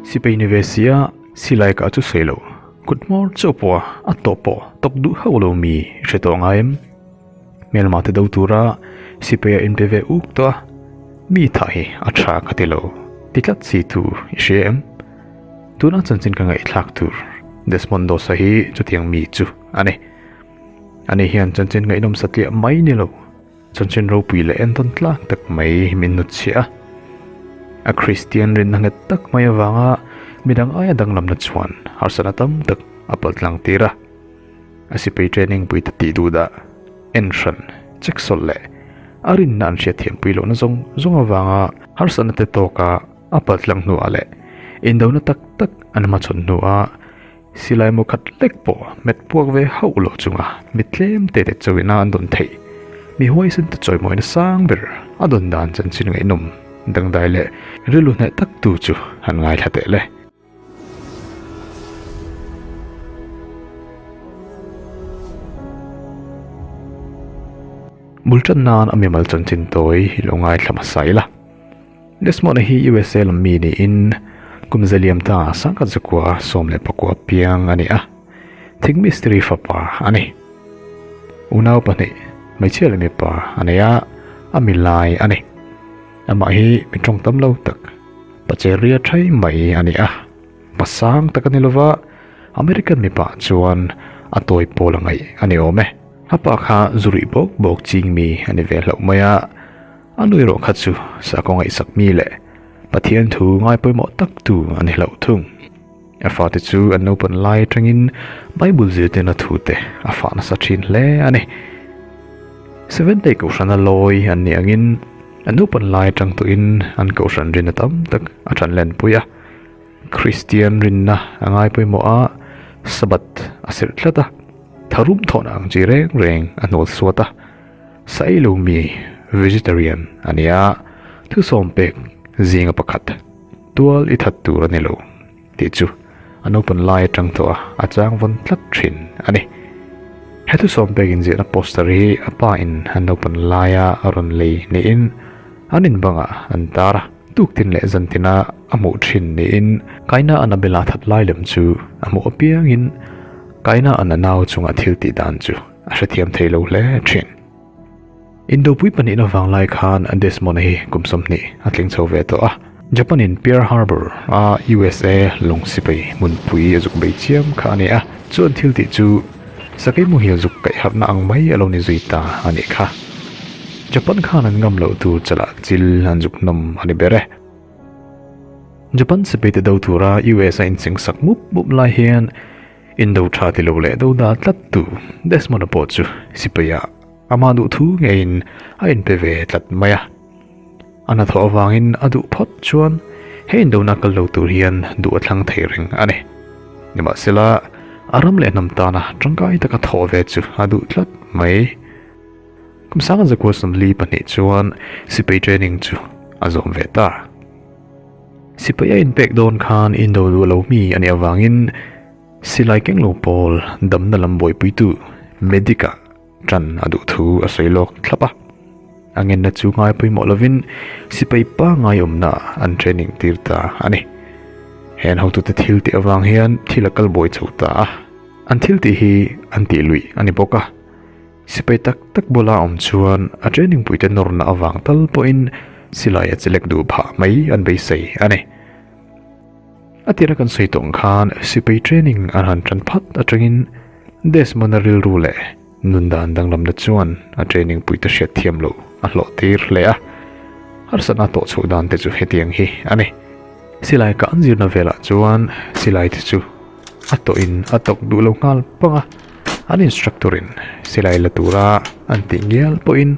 Sipai ni ve sia silai kah chu sawi lo, kut hmawr chauh pawh a tawp pawh tawk duh hauh lo mi i hre tawh ngai em? Hmelma te do tura sipai a inpe ve uk tawh a, mi thah hi a tha ka ti lo ti tlat si tu i hria em? Tuna chanchin ka ngaihthlak tur Desmond Dosa hi chutiang mi chu a ni. Ani hian chanchin ngaihnawm satliah mai ni lo. Chanchin ropui leh entawn tlak tak mai min nut chhiah a. A Kristian rinna nghet tak mai avanga midang aia danglamna chuan harsatna tam tak a paltlang tir a. A sipai training pui te tih duh dah, en hran, check sawlh leh a rinna an hriatthiam pui lohna zawng zawng avanga harsatna te tawka a paltlang hnuah leh indona tak tak an hmachhawn hnuah Silai mu khat lek pawh hmet puak ve hauh lo chunga mi tlem te te chawina an dawn theih. Mi huaisen te chawimawina sang ber a dawn dan chanchin ngaihnawm dangdai leh rilru hneh tak tu chu han ngaithla teh le. Bul tan nan a mimal chanchin tawi hi lo ngaithla hmasa ila. Desmond-a hi USA lam mi niin kum zaliam ta sangkhat zakua 14 piang a ni a, thing mistiri fapa a ni. Unau pahnih, hmeichhia leh mipa a nei a, a mi lai a ni. Amah hi mi tawng tam lo tak, pacheria thai mai a ni a, pa sang tak a ni lova, American mipa chuan a tawi pawl a ngaih a ni awm e. A pa kha zu ruih bawk bawk ching mi a ni ve hlauh mai a. A nui erawh kha chu sakhaw ngaihsak mi leh Pathian thu ngai pawimawh tak tu a ni hlauh thung. A fate chu an naupan lai atangin Bible zirtirna thu te a fah nasa thin hle a ni. Seventh Day Kohhrana lawi an nih angin an naupan lai atang tawhin an Kohhran rinna tam tak a tan lenpui a. Kristian rinna a ngai pawimawh a, Sabbath a serh tlat a, tharum thawhna ang chi reng reng a hnual suat a. Sailo mi, vegetarian, a ni a, thusawm pek zinga pakhat, tual i that tur a ni lo tih chu a naupan lai atang tawh a, a chang vawn tlat thin a ni. He thusawm pek inziahna poster hi a pa in a naupan laia a rawn lei niin an inbangah an tar a, tuktin leh zantina a hmuh thin niin Kaina Annabella that lai lem chu a hmuh apiangin Kaina Anna nau chunga thil tih dan chu a hrethiam thei lo hle thin. Indopui pahnihna vang lai khan Desmond-a hi kum 20 a tling chho ve tawh a. Japan in Pearl Harbor a USA lawng sipai hmunpui a zuk bei chiam kha a ni a, chuan thil tih chu sakei muhil zuk kaih harhna ang mai a lo ni zui ta a nih kha. Japan khan an ngam loh tur chalah chil an zuk nawm a ni ber e. Japan sipai te do tura US a inching sak mup mup lai hian Indo tha ti lo leh do da tlat tu Desmond-a pawh chu sipaia ama duh thu ngeiin a inpe ve tlat mai a. A hnathawh avangin a duh phawt chuan he indona kal lo tur hian duh a thlang thei reng a ni. Nimahsela, a ram leh hnam tana tangkai taka thawh ve chu a duh tlat mai. Kum sanga zakua 42 chuan sipai training chu a zawm ve ta. Sipai a inpek dawn khan indo duh lo mi a nih avangin silai keng lo pawl damna lam buaipuitu medic-ah tan a duh thu a sawi lawk thlap a. A ngenna chu ngai pawimawh lovin sipai pangngai awmna an training tir ta a ni. He an hotute thil tih avang hian thil a kal buai chho ta a, an thil tih hi an tih luih a ni bawk a. Sipai tak tak bula awm chuan a training puite nawrna avang tal pawhin silai a chelek duh phah mai an beisei a ni. A tira kan sawi tawng khan sipai training an han tan phat atangin Desmond-a rilru leh nun dan danglamna chuan a training puite hriat thiam loh a hlawh tir hle a. Harsatna tawh chhoh dan te chu hetiang hi a ni. Silai kah an zirna velah chuan silai te chu a tawhin a tawk duh lo nghal pang a. An instructor in silai la tura an tih ngial pawhin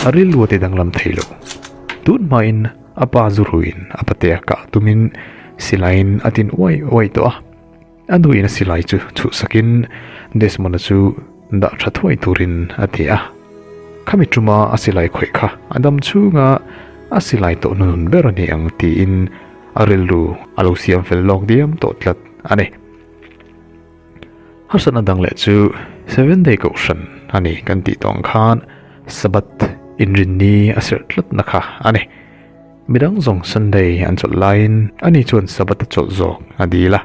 a rilru a ti danglam thei lo. Tun hmain a pa zu ruiin a patea kah tumin silaiin a tin uai uai tawh a. A nuin a silai chu chhuhsakin Desmond-a chu dah tha thuai turin a ti a. Khami tuma a silai khawih kha a dam chhunga a silai tawh hnunun ber a ni ang tiin a rilru a lo siam fel lawk diam tawh tlat a ni. Harsatna dang leh chu Seventh Day Kohhran a ni kan tih tawng khan Sabbath inrinni a serh tlatna kha a ni. Midang zawng Sunday an chawlh laiin ani chuan Sabbath a chawlh zawk a dil a,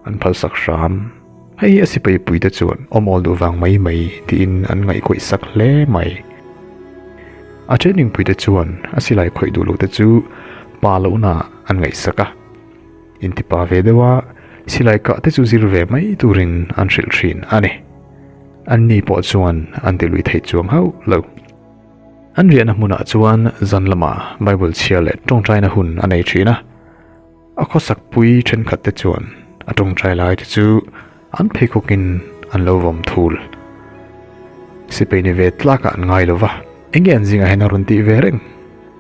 an phalsak hram. Hei hi a sipai puite chuan awm awl duh vang mai mai tiin an ngaihkawih sak hle mai. A training puite chuan a silai khawih duh lohte chu pa lohna an ngaihsak a. Intipa ve deuh a, silai kah te chu zir ve mai turin an hrilh thin a ni. Anni pawh chuan an ti lui thei chuang hauh lo. An riahna hmunah chuan zan lamah Bible chhiar leh tawngtaina hun a nei thin a. A khawsak pui thenkhat te chuan a tawngtai lai te chu an pheikhawkin an lo vawm thul. Sipai ni ve tlakah an ngai lo va, enge an zingah hian a rawn tih ve reng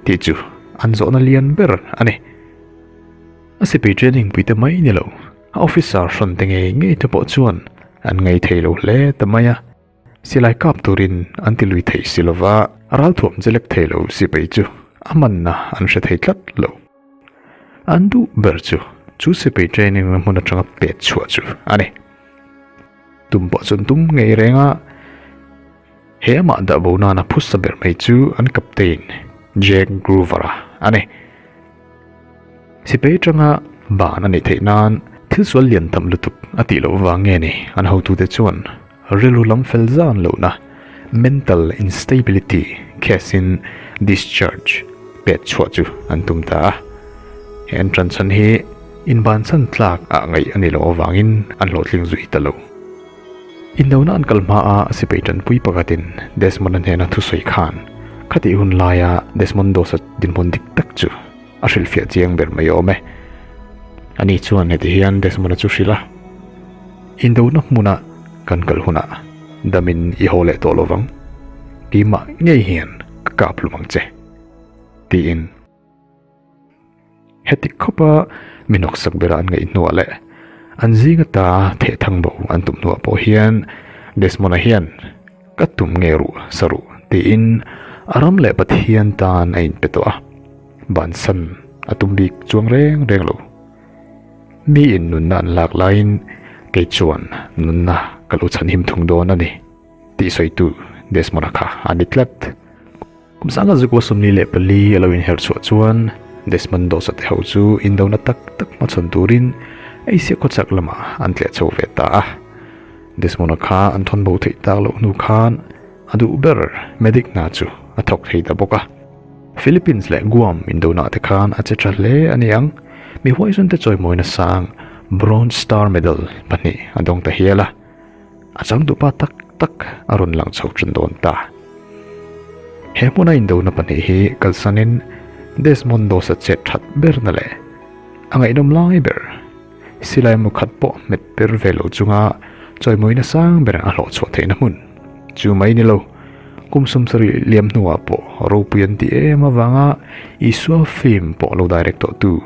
tih chu an zawhna lian ber a ni. A sipai training puite mai ni lo, a officer hrawn te ngei ngei te pawh chuan an ngei thei lo hle ta mai a. Silai kap turin an ti lui thei si lova, a ralthuam che lek thei lo sipai chu a manna an hre thei tlat lo. An duh ber chu chu sipai training na hmun atanga pet chhuah chu a ni. Tum pawh chuan tum ngei reng a, he amah dah bo nana phusa ber mai chu an captain Jack Grover-a a ni. Sipai atanga ban a nih theih nan thil sual lian tam lutuk a tih loh vang nge ni an hotute chuan rilru lam fel zan lohna, mental instability, case in discharge pet chhuah chu an tum ta a. He an tan chhan hi inbansan tlak ah ngaih a nih loh avangin an hlawhtling zui ta lo. Indona an kal hmaa sipai tanpui pakhatin Desmond-a hnena thusawi khan khatih hun laia Desmond Doss-a dinhmun dik tak chu a hrilhfiah chiang ber mai awm e. Ani chuan heti hian Desmond-a chu hrilh a, Indona hmuna kan kal hunah damin i haw leh tawh lo vang, keimah ngei hian ka kap hlum ang che, tiin. Heti khawpa mi hnawksak bera an ngaih hnuah leh an zing ata theh thang bo an tum hnuah pawh hian Desmond-a hian ka tum nge ruh sa ruh tiin a ram leh Pathian tan a inpe tawh a, bansan a tum bik chuang reng reng lo. Miin nunna an lak laiin kei chuan nunna ka lo chhanhim thung dawn a ni tih sawitu Desmond-a kha a ni tlat. Kum sanga zukua 24 a lo inher chhuah chuan Desmond Doss-a te ho chu indona tak tak hmachhawn turin Asia khawchhak lamah an tleh chho ve ta a. Desmond-a kha an thawn bo theih tak loh hnu khan a duh ber medic hna chu a thawk thei ta bawk a. Philippines leh Guam indona te khan a che tha hle a ni ang, mi huaisawn te chawimawina sang Bronze Star Medal pahnih a dawng ta hial a. A changtupa tak tak a rawn lang chho ṭan dawn ta. He hmuna indona pahnih hi kalsanin Desmond Doss-a chet ṭhat berna leh a ngaihnawm lai ber, silai mu khat pawh hmet per ve lo chunga chawimawina sang ber a hlawh chhuah theihna hmun chu mai ni lo. Kum 70 liam hnuah pawh ropui an ti em avanga Isua film pawh lo direct tawhtu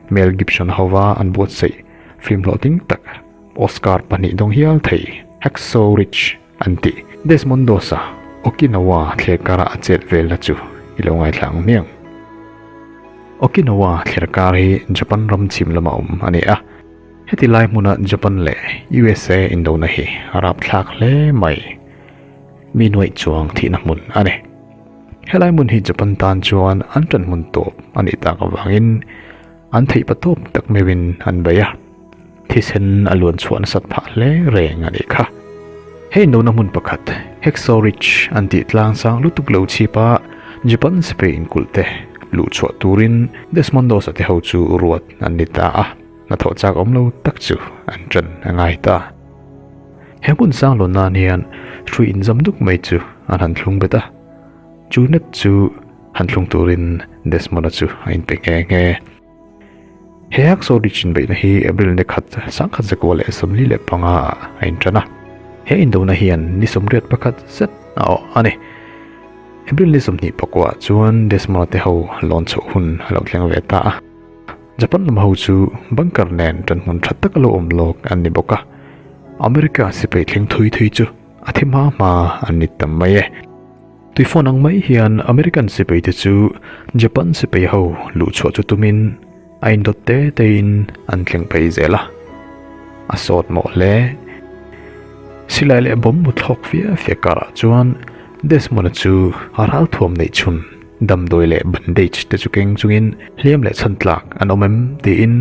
Mel Gibson hova an buatsaih film hlawhtling tak Oscar pahnih dawng hial thei Hacksaw Ridge an tih. Desmond Doss-a Okinawa thlerkara a chet velna chu i lo ngaithla ang hmiang. Okinawa thlerkar hi Japan ram chhim lama awm a ni a. Heti lai hmuna Japan leh USA indona hi a rapthlak hle mai. Mi nuaih chuang thihna hmun a ni. Helai hmun hi Japan tan chuan an ṭan hmun tawp a nih tak avangin an theih patawp tak meuhin an bei a. Thisen a luan chhuah nasat phah hle reng a nih kha. Hei indona hmun pakhat, Hacksaw Ridge an tih tlang sang lutuk lo chhip a, Japan sipai inkulh te luh chhuah turin Desmond Doss-a te ho chu ruat an ni ta a, hnathawh chak awm lo tak chu an ṭan a ngai ta. He hmun sang lawn nan hian hrui inzam duk mai chu an han thlung bet a, chu net chu han thlung turin Desmond-a chu a inpe nghe nghe. He Hacksaw Ridge inbeihna hi April ni khat 1945 ah a intan a. He indona hian ni 81 zet a awh a ni. April ni 29 ah chuan Desmond-a te ho lawn chhoh hun a lo thleng ve ta a. Japan lam ho chu bunker nen ṭanhmun ṭha tak a lo awm lawk an ni bawk a. America sipai thleng thui thui chu a thi hma hma an ni tam mai e. Tuifawn ang mai hian American sipai te chu Japan sipai ho luh chhuah chu tumin a indawt te tein an thleng phei zel a, a sawt mawh hle. Silai leh bomb mu thlawk fia fia karah chuan Desmond-a chu a ralthuam neih chhun. Damdawi leh bandage te chu keng chungin hliam leh chhan tlak an awm em tiin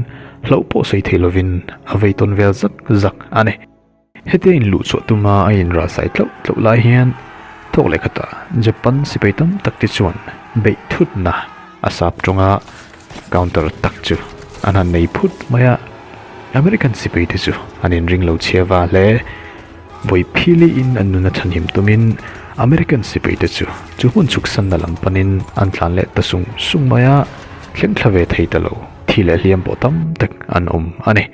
hlauh pawh sawi thei lovin a vei tawn vel zak zak a ni. Hetia inluh chhuah tuma a inralsai tlauh tlauh lai hian thawk leh khatah Japan sipai tam tak te chuan beih thutna a sap tawnga counter tak chu an han nei phut mai a, American sipai te chu an inring lo chhia va hle. Vawi philiin an nuna chhanhim tumin American sipai te chu chu hmun chhuksanna lam panin an tlan leh ta sung sung mai a, thleng thla ve thei ta lo, thi leh hliam pawh tam tak an awm a ni.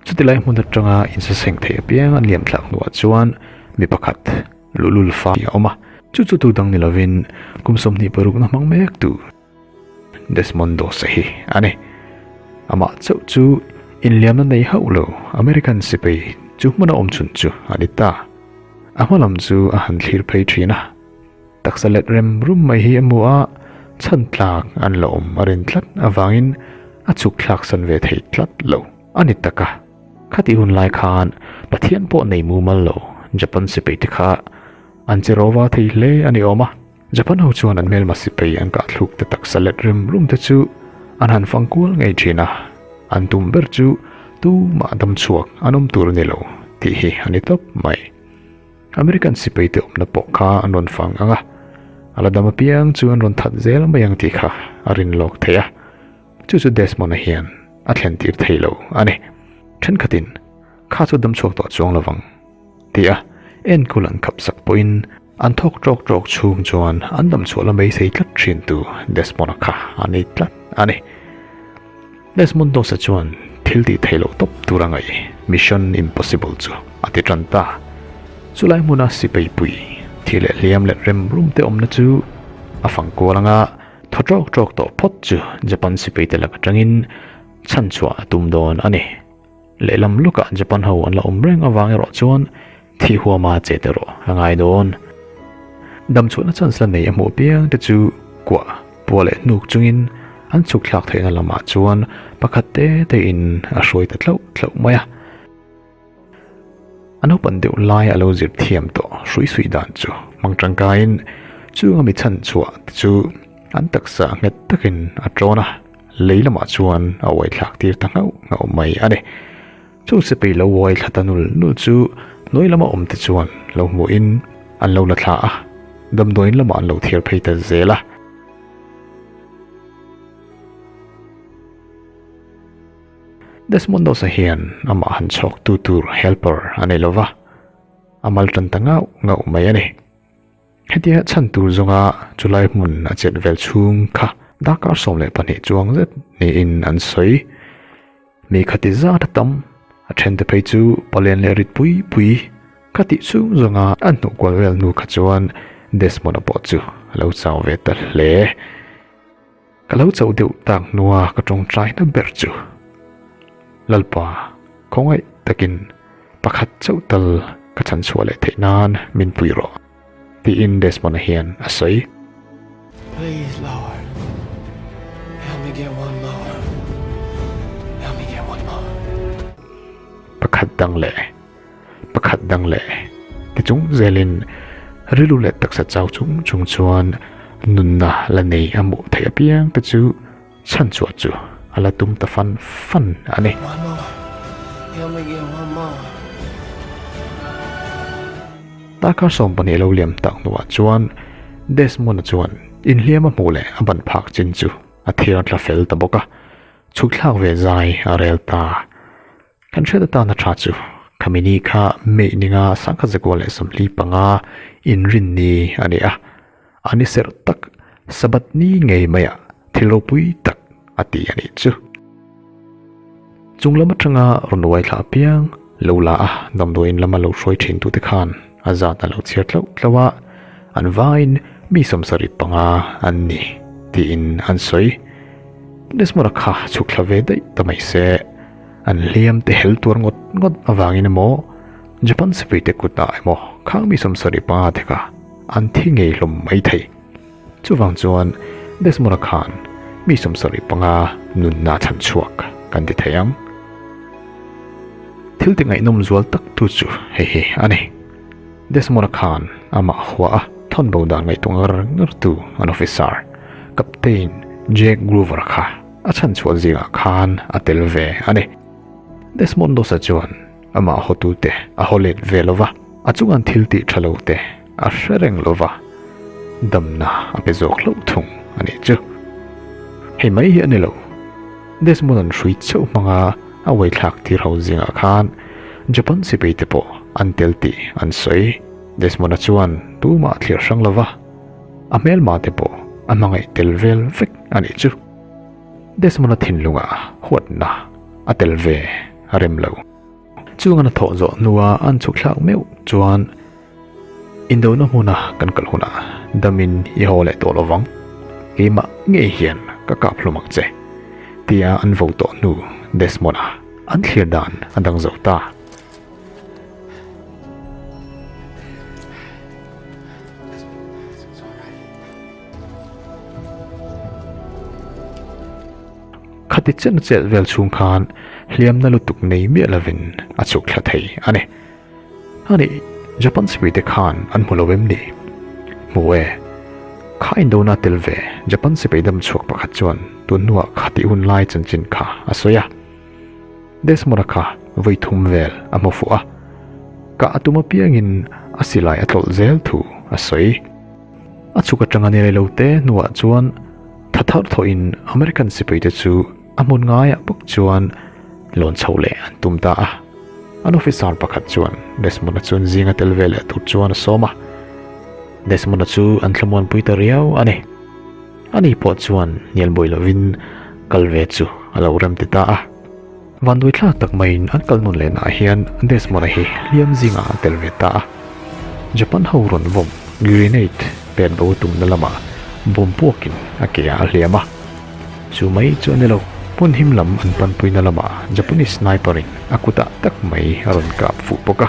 Chuti lai hmun atanga insaseng theih apiang an liam thlak hnuah chuan mi pakhat luhlul fa a awm a, chu chu tu dang ni lovin kum 26 na hmang mek tu Desmond Doss-a hi a ni. Amah chauh chu inliamna nei hauh lo American sipai chu hmuna awm chhun chu a ni ta. A hma lam chu a han thlir phei thin a, taksa let rem rum mai hi a hmu a, chhan tlak an la awm a rin tlat avangin a chhuk thlak san ve thei tlat lo. A ni tak a, khatih hun lai khan Pathian pawh nei mumal lo Japan sipai te kha an che ro va thei hle a ni awm a. Japan ho chuan an hmelma sipai an kah thluk te taksa let rem rum te chu an han fang kual ngei thin a, an tum ber chu tumah dam chhuak an awm tur a ni lo tih hi a ni tawp mai. American sipai te awmna pawh kha an rawn fang ang a, a la dam apiang chu an rawn that zel mai ang tih kha a rin lawk theih a. Chu chu Desmond-a hian a thlen tir thei lo a ni. Thenkhatin, Kha chu dam chhuak tawh chuang lovang, ti a enkawl an khap sak pawhin an thawk tawk tawk chhung chuan an dam chhuah la maithei tlat thintu Desmond-a kha a ni tlat a ni. Desmond Doss-a chuan thil tih theih loh tawp tur a ngaih Mission Impossible chu a ti tan ta. Chulai hmuna sipai pui thi leh hliam leh rem rum te awmna chu a fang kual anga Thaw ṭawk ṭawk tawh phawt chu Japan sipaite lak aṭangin chhan chhuah a tum dawn a ni. Lehlam lukah Japan ho an la awm reng avang erawh chuan thih huama chet erawh a ngai dawn. Damchhuahna chance la nei a hmuh piang te chu kuah pua leh hnuk chungin an chhuk thlak theihna lamah chuan pakhat te tein a hruai ta tlauh tlauh mai a. A naupan deuh lai a lo zir thiam tawh hrui suih dan chu hmang tangkaiin chunga mi chhan chhuah te chu an taksa nghet takin a tawn a, lei lamah chuan a uai thlak tir ta nghauh nghauh mai a ni. Chung sipai lo uai thla ta nul nul chu hnuai lama awm te chuan lo hmuhin an lo la thla a, damdawiin lamah an lo thiar phei ta zel a. Desmond Doss-a hian amah han chhawktu tur helper a nei lova, a mal tan ta ngauh ngauh mai a ni. Hetia chhan tur zawnga chulai hmun a chet vel chhung kha darkar 12 chuang zet niin an sawi. Mi khati zat a tam, a thente phei chu palian leh rit pui pui kha tih chhung zawnga an hnuh kual vel hnu kha chuan Desmond-a pawh chu a lo chau ve ta hle. Ka lo chauh deuh tak hnua ka tawngtaina ber chu Lalpa khawngaih takin pakhat chauh tal ka chhan chhuah leh theih nan min pui rawh tiin Desmond-a hian a sawi. Please Lord, help me get one more, help me get one more. Pakhat dang leh pakhat dang leh ti chung zelin rilru leh taksa chau chung chung chuan nunna la nei a hmuh theih apiang te chu chhan chhuah chu a la tum ta fan fan a ni. Darkar 12 lo liam tak hnuah chuan Desmond-a chuan inhliam a hmuh leh a ban phak chin chu a thiar tla fel ta bawk a, chhuk thlak ve zai a rel ta. Kan hriat atana tha chu khami ni kha May ninga 1945 inrinni a ni a, a ni serh tak Sabbath ni ngei maiah thil ropui tak a ti a nih chu. Chung lam atanga rawn uai thla apiang lo la a, damdawiin lama lo hruai thin tute khan a zat a lo chhiar tlauh tlauh a, an vaiin mi 75 an ni tiin an sawi. Desmond-a kha chhuk thla ve daih ta mai se. An hliam te hel tuar ngawt ngawt avangin emaw, Japan sipai te kutah emaw khang mi 75 te kha an thi ngei hlawm mai thei. Chuvang chuan Desmond-a khan mi 75 nunna chhan chhuak kan ti thei ang. Thil ti ngaihnawm zual tak tu chu hei hi a ni. Desmond-a khan amah hua a thawn bo dan ngaihtuah ngar ngar tu an officer. Captain Jack Grover kha a chhanchhuah zingah khan a tel ve a ni. Desmond Doss-a chuan amah hawtute a haw let ve lo va, a chungan thil tih tha lo te a hre reng lo va, damna a pe zawk hlauh thung a nih chu. Hei mai hi a ni lo, Desmond-a'n hrui chauh hmanga a uaithlak tir ho zingah khan Japan sipai te pawh an tel tih an sawi. Desmond-a chuan tumah a thlir hrang lo va, a hmelma te pawh a hmangaih tel vel vek a nih chu. Desmond-a thinlungah huatna a tel ve a rem lo. Chungan a thawh zawh hnua an chhuk thlak meuh chuan Indona hmuna kan kal hunah damin i haw leh tawh lovang, keimah ngei hian ka kap hlum ang che, tia an vo tawh hnu Desmond-a an thlir dan a dang zo ta. Khati chen chelh vel chhung khan hliamna lutuk nei miah lovin a chhuk thla thei a ni. A nih, Japan sipaite khan an hmu lo em ni? Hmu e. Kha indona tel ve Japan sipai dam chhuak pakhat chuan tun hnuah khati hun lai chanchin kha a sawi a. Desmond-a kha vawi thum vel a hmu fuh a, kah a tum apiangin a silai a tlawlh zel thu a sawi. A chhuk atanga ni rei lo te hnuah chuan tha thar thawhin American sipaite chu a hmun ngaiah bawk chuan lawn chho leh an tum ta a. An officer pakhat chuan Desmond-a chuan zinga tel ve leh tur chuan a sawm a. Desmond-a chu an thlamuanpui ta riau a ni. Ani pawh chuan hnial buai lovin kal ve chu a lo rem ti ta a. Vanduai thlak tak maiin an kal nawn lehnaah hian Desmond-a hi hliam zingah a tel ve ta a. Japan ho rawn vawm grenade pet bo tumna lamah bawm puakin a ke ah a hliam a. Chu mai chu a ni lo, hmun him lam an panpuina lamah Japanese sniper in a kutah tak mai a rawn kap fuh bawk a.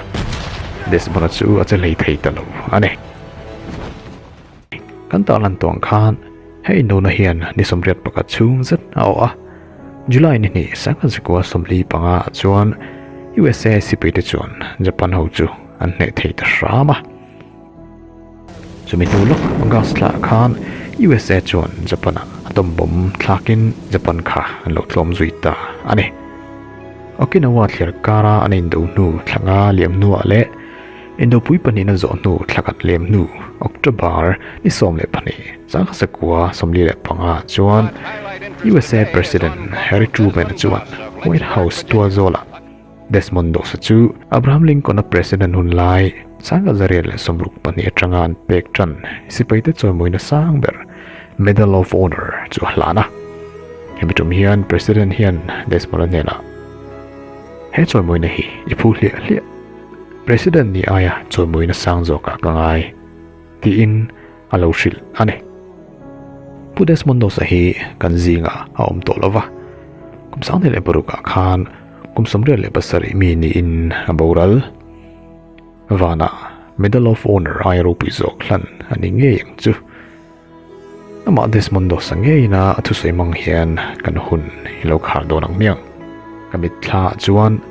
Desmond-a chu a che hlei thei ta lo a ni. Kan tarlan tawh ang khan hei indona hian ni 81 chhung zet a awh a, July ni hnih sangkhat zakua 45 ah chuan USA sipaite chuan Japan ho chu an hneh thei ta hram a. Chumi hnu lawk August thla ah khan USA chuan Japan ah atom bomb thlakin Japan kha an lo tlawm zui ta a ni. Okinawa thliar kara an indo hnu thla nga liam hnuah leh Indopui pahnihna zawh hnu thla khat lem hnu October ni 12 1945 chuan USA President Harry Truman-a chuan White House tualzawlah Desmond Doss-a chu Abraham Lincoln-a President hun lai 1862 atanga an pek tan sipaite chawimawina sang ber Medal of Honor chu a hlan a. Hemi tum hian President hian Desmond-a hnenah, He chawimawina hi i phu hliah hliah. President ni aia chawimawina sang zawkah ka ngai, tiin a lo hrilh a ni. Pu Desmond Doss-a hi kan zingah a awm tawh lo va, kum 2006ah khan kum 87 mi niin a boral. Vanah Medal of Honor aia ropui zawk hlan a ni ngei ang chu. Amah Desmond Doss-a ngeina a thusawi hmang hian kan hun i lo khar dawn ang hmiang. Ka mitthla ah chuan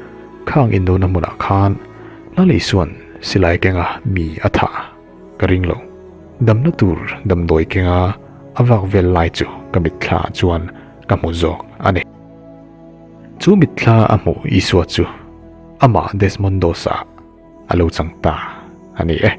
khang indona hmunah khan Lal Isua'n silai kenga mi a thah ka ring lo. Damna tur damdawi kenga a vak vel lai chu ka mitthla ah chuan ka hmu zawk a ni. Chu mitthla a hmuh Isua chu amah Desmond Doss-a a lo chang ta a ni e.